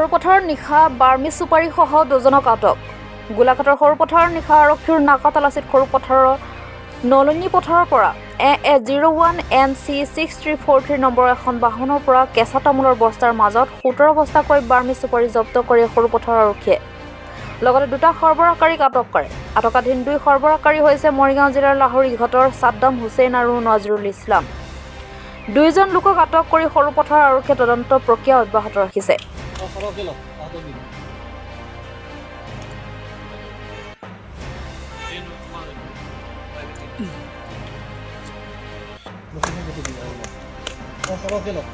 সৰুপথাৰত নিশা Burmese চুপাৰীসহ দুজনক আটক। গোলাঘাটৰ সৰুপথাৰৰ নিশা আৰক্ষীৰ নাকা তালাচীত সৰুপথাৰৰ নলনী পথাৰৰ পৰা AA 01 NC 6343 নম্বৰৰ এখন বাহনৰ পৰা কেঁচা তামোলৰ বস্তাৰ মাজত 17 বস্তাকৈ বাৰ্মিজ চুপাৰী জব্দ কৰে সৰুপথাৰ আৰক্ষীয়ে। লগতে দুটা সৰবৰাহকাৰীক আটক কৰে। আটকাধীন দুই সৰবৰাহকাৰী হৈছে মৰিগাঁও জিলাৰ লাহৰীঘাটৰ ছাদ্দাম হুছেইন আৰু নজৰুল ইছলাম। দুয়োজন লোকক আটক কৰি সৰুপথাৰ আৰক্ষীয়ে তদন্ত প্ৰক্ৰিয়া অব্যাহত ৰাখিছে। সৰহকৈ লওক, তাহাঁতক দিম। লোকেশ্যন পঠাই দিম আৰু লওক। সৰহকৈ লওক।